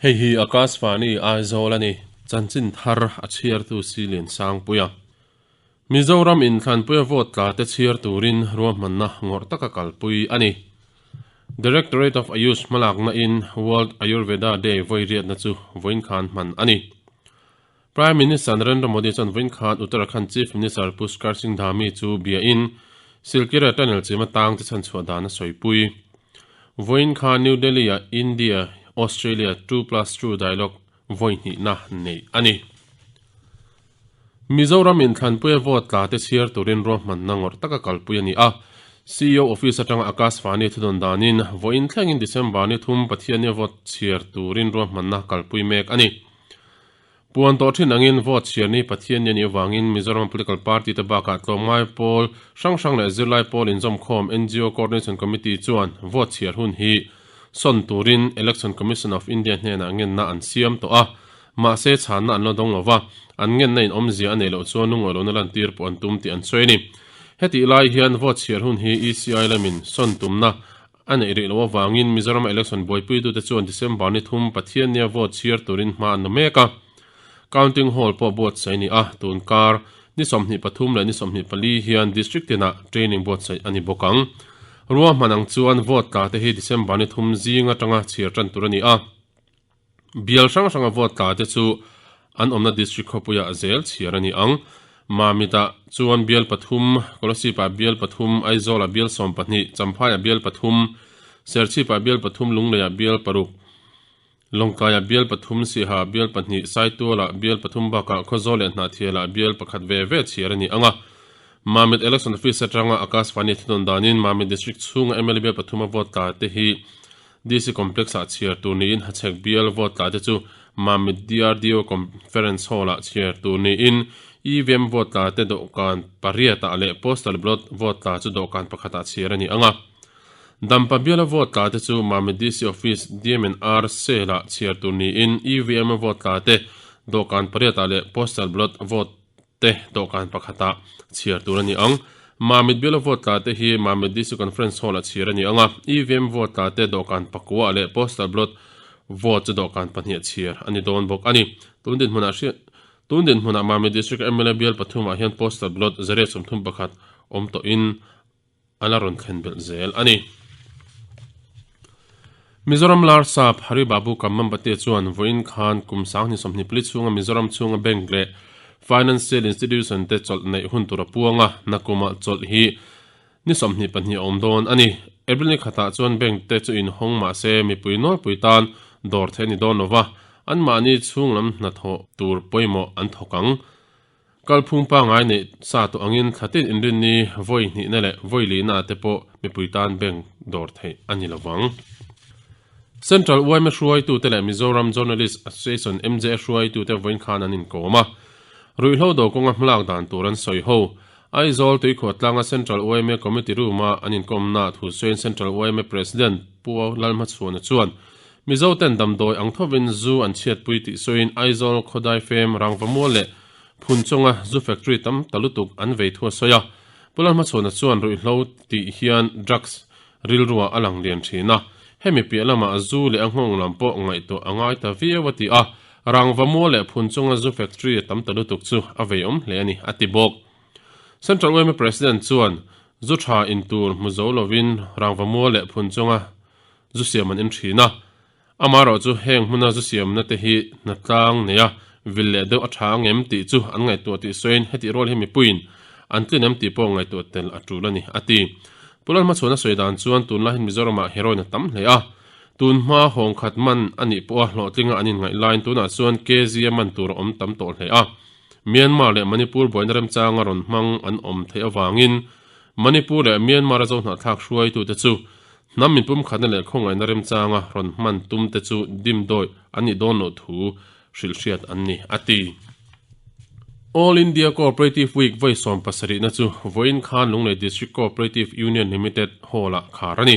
Hei hi Akashvani Aizawl a ni, chanchin thar a chhiartu Silian Sangpuia. Mizoram inthlanpuia vote tla te chhiar turin ruahmanna ngawrh taka kalpui a ni. Directorate of Ayush hmalakna in World Ayurveda Day vawi riatna chu vawiin khan hman a ni. Prime Minister Narendra Modi chuan vawiin khan Uttarakhand Chief Minister Pushkar Singh Dhami chu bia in Silkyara Tunnel chima tang te chhanchhuah dan a sawipui. Vawiin khan New Delhi ah India, Australia 2+2 Dialogue vawi hnihna neih a ni. Mizoram inthlanpuia vote tla te chhiar turin ruahmanna ngawrh taka kalpui a ni a. CEO office atanga Akashvani thudawn danin vawiin thlengin December ni thum Pathiannia vote chhiar turin ruahmanna kalpui mek a ni. Puan tawh thin angin vote chhiar ni Pathianni a nih avangin Mizoram political party te bakah tlawmngai pawl hrang hrang leh zirlai pawl inzawmkhawm NGO Coordination Committee chuan vote chhiar hun hi sawn turin Election Commission of India hnenah ngenna an siam tawh a, mahse chhanna an la dawng lo va, an ngenna in awmzia a neih loh chuan lungawi lohna lantir pawh an tum tih an sawi a ni. Hetih lai hian vote chhiar hun hi ECI lamin sawn tumna a neih rih loh avangin Mizoram election buaipuitute chuan December ni thum Pathiannia vote chhiar turin hma an la mek a. Counting hall pawh buatsaih a ni a, tun kar ni 23 leh ni 24 hian district tinah training buatsaih a ni bawk ang. Ruahman ang chuan vote tla te hi December ni thum zing atanga chhiar tan tur a ni a, bial hrang hranga vote tla te chu an awmna district khawpuiah zel chhiar a ni ang. Mamit-ah chuan bial pathum, Kolasib-ah bial pathum, Aizawl-ah bial 12, Champhai-ah bial pathum, Serchhip-ah bial pathum, Lunglei-ah bial paruk, Lawngtlaiah bial pathum, Siha bial pahnih, Saitualah bial pathum bakah Khawzawl leh Hnahthialah bial pakhat ve ve chhiar a ni ang a. Mamit Election Office atanga Akashvani thunawn danin Mamit District chhunga mla bial pathuma vote tla te hi DC Complex-ah chhiar tur niin Hachhek bial vote tla te chu Mamit DRDO Conference Hall-ah chhiar tur niin EVM vote tla te dawhkan pariatah leh Postal Ballot vote tla chu dawhkan pakhatah chhiar a ni ang a. Dampa biala vote tla te chu Mamit DC Office DMNR Cell ah chhiar tur niin EVM a vote tla te dawhkan pariat ah leh Postal Ballot vote te dawhkan pakhat ah chhiar tur a ni ang. Mamit biala vote tla te hi Mamit DC Conference Hall ah chhiar a ni ang a, EVM vote tla te dawhkan pakua ah leh Postal Ballot vote chu dawhkan pahnih ah chhiar a ni dawn bawk a ni. Tun dinhmunah hriat Tun dinhmunah Mamit District mla bial pathum ah hian Postal Ballot 131 awm tawhin a la rawn thlen belh zel a ni. Mizoram Larsap Hari Babu Kammambate chuan vawiin khan kum 2024 chhunga Mizoram chhunga bank leh financial institution te chawlh neih hun tur a puang a, nakuma chawlh hi ni 22 a awm dawn a ni. April ni khatah chuan bank te chu inhawng mah se mipui nawlpui tan dawr theih a ni dawn lova, anmahni chhung lam hnathawh tur pawimawh an thawk ang. Kalphung pangngai neih sa tawh angin thla tin inrinni vawi hnihna leh vawi lihna te pawh mipui tan bank dawr theih a ni lovang. Central yma hruaitute leh Mizoram Journalist Association, MJA, hruaitute vawiin khan an inkawm a, ruihhlo do kawnga hmalak dan tur an sawi ho. Aizawl tuikhuah tlanga Central yma Committee Room-a an inkawmna thu sawiin Central yma President Pu Lalhmachhuana chuan Mizoten damdawi ang thovin zu an chhiatpui tih sawiin Aizawl khawdai fem Rangvamual leh Phunchawnga zu factory tam ta lutuk an vei thu a sawi a. Pu Lalhmachhuana chuan ruihhlo tih hian drugs rilruah a lang lian thin a, hemi piah lamah zu leh a nghawng lam pawh ngaihtuah a ngai ta viau a ti a, Rangvamual leh Phunchawnga zu factory a tam ta lutuk chu a vei awm hle a ni, a ti bawk. Central yma President chuan zu tha in tur hmu zo lovin Rangvamual leh Phunchawnga zu siam an en thin a, amaherawh chu heng hmuna zu siamna te hi hnatlang neia vil leh deuh a tha ang em tih chu an ngaihtuah tih sawiin hetih rual hi mipuiin an tlin em tih pawh ngaihtuah tel a tul a ni, a ti. Pu Lalhmachhuana sawi dan chuan tunlai hian Mizoramah heroin a tam hle a, tun hma hawng khat man a nih pawha hlawhtlinga an inngaih laiin tunah chuan kg a man tur a awm tam tawh hle a, Myanmar leh Manipur buaina remchanga rawn hmang an awm theih avangin Manipur leh Myanmar a zohnahthlak hruaitute chu Hnam inpumkhatna leh khawngaihna remchanga rawn hman tum te chu dimdawi an nih dawn loh thu hrilhhriat an ni, a ti. All India Cooperative Week vawi 77na chu vawiin khan Lunglei District Cooperative Union Limited Hall-ah khar a ni.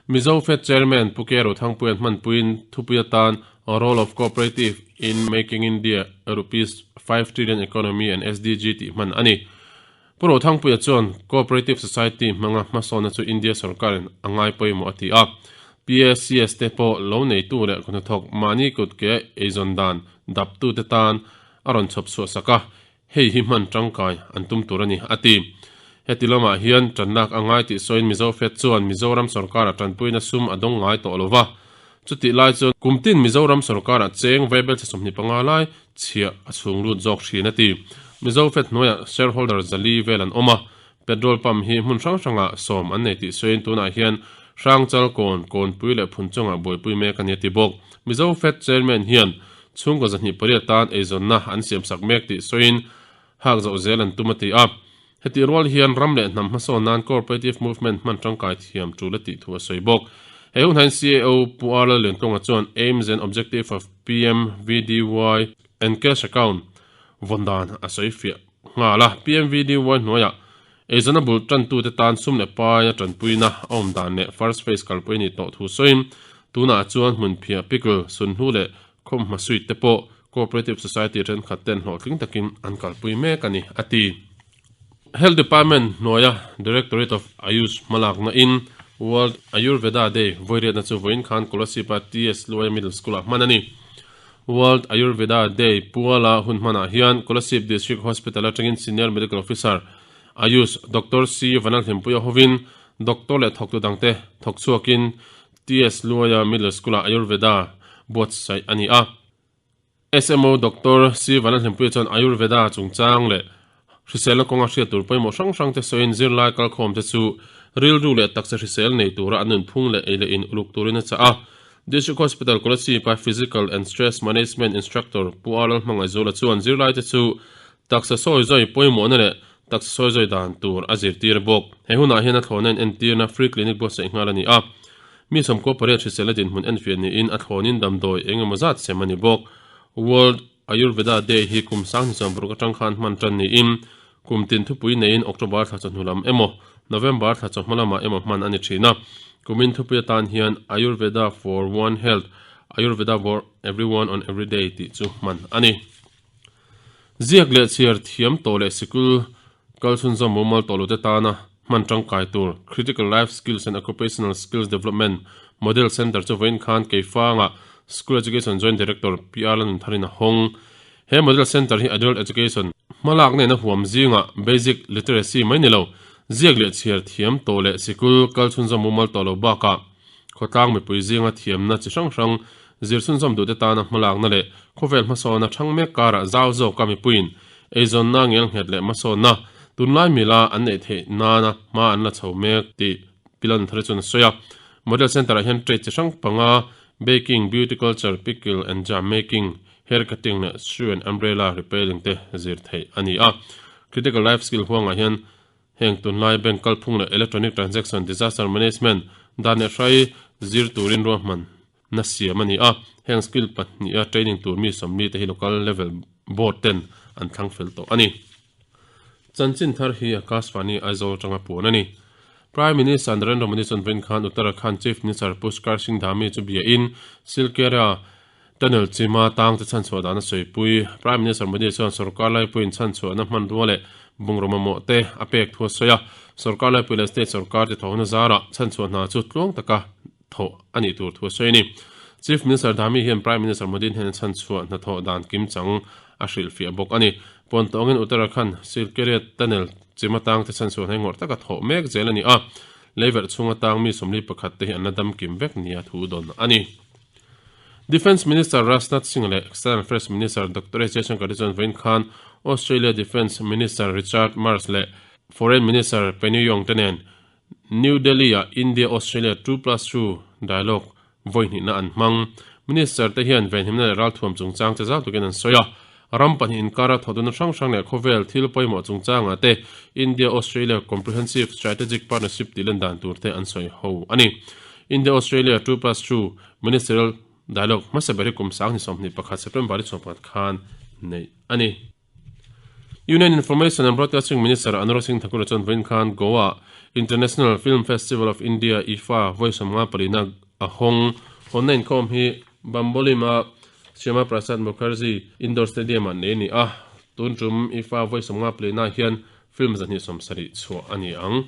Mizo Fed Chairman Pu Ke Rothangpuia'n hmanpuiin thupui atan Role of Cooperative in Making India a Rupees 5 Trillion Economy and SDG tih hman a ni. Pu Rothangpuia chuan Cooperative Society hmanga hmasawnna chu India sorkarin a ngai pawimawh a ti a. PACS te pawh lo neitu leh hnathawk mahni kut ke eizawn dan daptute tan a rawn chhawp chhuah sak a, hei hi hman tangkai an tum tur a ni, a ti. Heti lamah hian tanlak a ngai tih sawiin Mizofed chuan Mizoram sorkarah tanpuina sum a dawng ngai tawh lo va, chutih lai chuan kum tin Mizoram sorkarah cheng vaibel chhe 25 lai chhiah a chhung lut zawk thin, a ti. Mizofed hnuaiah shareholder zali vel an awm a, Petrol pump hi hmun hrang hrangah sawm an nei tih sawiin tunah hian Hrangchal kawn, Kawnpui leh Phunchawngah buaipui mek a ni a ti bawk. Mizo Fed Chairman hian chhungkaw 208 tan eizawnna an siamsak mek tih sawiin hak zoh zel an tum a ti a. Hetih rual hian ram leh hnam hmasawn nan cooperative movement hman tangkai thiam tul a tih thu a sawi bawk. He hun hian CAO Pu R Lalliankawnga chuan Aims and Objective of PMVDY and Cash Account vawn dan a sawi fiah. Nghal a, PMVDY hnuaiah eizawnna bul tantute tan sum leh paia tanpuina a awm dan leh first phase kalpui a nih tawh thu sawiin tunah chuan hmunphiah pickle, sunhlu leh khawmhma suite te pawh cooperative society thenkhat ten hlawhtling takin an kalpui mek a ni, a ti. Health Department hnuaia Directorate of Ayush hmalakna in World Ayurveda Day vawiriatna chu vawiin khan Kolasib-a TS Luaia Middle School-ah hman a ni. World Ayurveda Day puala hun hmanah hian Kolasib District Hospital atangin Senior Medical Officer, Ayush, Doctor C. Vanlalhlimpuia hovin doctor leh thawktu dangte thawk chhuakin TS Luaia Middle School-ah Ayurveda buatsaih a ni a. SMO Doctor C. Vanlalhlimpuia chuan Ayurveda chungchang leh hriselna kawnga hriat tur pawimawh hrang hrangte sawiin zirlai kalkhawmte chu rilru leh taksa hrisel nei tura an nunphung leh ei leh in uluk turin a chah a. District Hospital Kolasib-a Physical and Stress Management Instructor Pu A Lalhmangaihzuala chuan zirlaite chu taksa sawi zawi pawimawhna leh taksa sawi zawi dan tur a zirtir bawk. He hunah hian a thlawhna in entirna Free Clinic buatsaih nghal a ni a. Mi 98 hriselna dinhmun enfiah niin a thlawnin damdawi eng emaw zat sem a ni bawk. World Ayurveda Day hi kum 2006 atang khan hman tan niin kum tin thupui neiin October thla chawhnu lam emaw November thla chawhma lamah emaw hman a ni thin a. Kumin thupui atan hian Ayurveda for One Health, Ayurveda for Everyone on Every Day tih chu hman a ni. Ziak leh chhiar thiam tawh leh sikul kal chhunzawm mumal tawh lote tana hman tangkai tur Critical Life Skills and Occupational Skills Development Model Centre chu vawiin khan Keifangah School Education Joint Director PR Lalnuntharin a hawng. He Model Centre hi Adult Education hmalak nena huam zingah Basic Literacy mai ni lo, ziak leh chhiar thiam tawh leh sikul kal chhunzawm mumal tawh lo bakah Khawtlang mipui zinga thiamna chi hrang hrang zir chhunzawm duhte tana hmalakna leh khawvel hmasawnna thang mek karah zau zawka mipuiin eizawnna ngelnghet leh hmasawnna tunlai mila an neih theih nana hma an la chho mek tih Pilan Thari chuan a sawi a. Model Centre ah hian trade chi hrang panga Baking, Beauty Culture, Pickle and Jam Making, Hair Cutting leh Shoe and Umbrella Repairing te zir theih a ni a. Critical Life Skill huangah hian Heng tunlai bank kalphung leh electronic transaction, disaster management, dan leh hrai zir turin ruahman na siam a ni a. Heng skill pahniha training tur mi sawmli te hi local level board ten an thlang fel tawh a ni. Chanchin thar hi Akashvani Aizawl atanga puan a ni. Prime Minister Narendra Modi chuan vawiin khan Uttarakhand Chief Minister Pushkar Singh Dhami chu biain Silkera Tunnel chima tangte chhanchhuah dan a sawipui. Prime Minister Modi chuan sorkar laipuiin chhanchhuahna hmanrua leh bungraw mamawh te a pek thu a sawi a. Sorkar laipui leh state sorkar ti thawhna zarah chhanchhuah hna chu tluang taka thawh a nih tur thu a sawi a ni. Chief Minister Dhami hian Prime Minister Modi hnena chhanchhuah hnathawh dan kimchang a hrilhfiah bawk a ni. Puantawngin Uttarakhand Silkeria Tunnel chima tangte chhanchhuah hna hi ngawrh taka thawh mek zel a ni a. Leiverh chhunga tang mi 41 te hi an la damkim vek nia thu dawn a ni. Defence Minister Rajnath Singh leh External Affairs Minister Doctor S Jaishankar te chuan vawiin khan Australia Defence Minister Richard Marles leh Foreign Minister Penny Wong te nen New Delhi-ah India-Australia Two Plus Two Dialogue vawi hnihna an hmang. Minister te hian venhimna leh ralthuam chungchang che zau takin an sawi a. Ram pahnih inkara thawhdunna hrang hrang leh khawvel thil pawimawh chungchangah te India-Australia Comprehensive Strategic Partnership tih len dan tur te an sawi ho a ni. India-Australia 2+2 Ministerial Dialogue hmasa ber hi kum 2021 September 21 khan neih a ni. Union Information and Broadcasting Minister Anurag Singh Thakur chuan vawiin khan Goa International Film Festival of India, IFFA, vawi 54 a hawng. Hawnna inkhawm hi Bambolim-a Shyama Prasad Mukherjee Indoor Stadium-ah nei a ni a, tun tum IFFA vawi 54 hian film 270 chhuah a ni ang.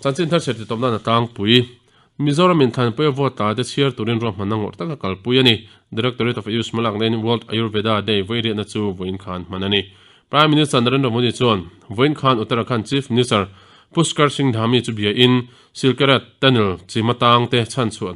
Chanchin thar chhiar titawp nan a tlangpui. Mizoram in thlanpuia vote tla te chhiar turin ruahmanna ngawrh taka kalpui a ni. Directorate of Ayush hmalak nen World Ayurveda Day vawiriatna chu vawiin khan hman a ni. Prime Minister Narendra Modi chuan vawiin khan Uttarakhand Chief Minister Pushkar Singh Dhami chu bia in Silkara Tunnel chima tang te chhanchhuah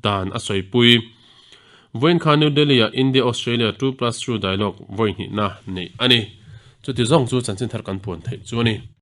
dan a sawipui. Vawiin khan New Delhi ah India-Australia 2+2 Dialogue vawihnihna neih a ni. Chuti zawng chu chanchin thar kan puan theih chu a ni.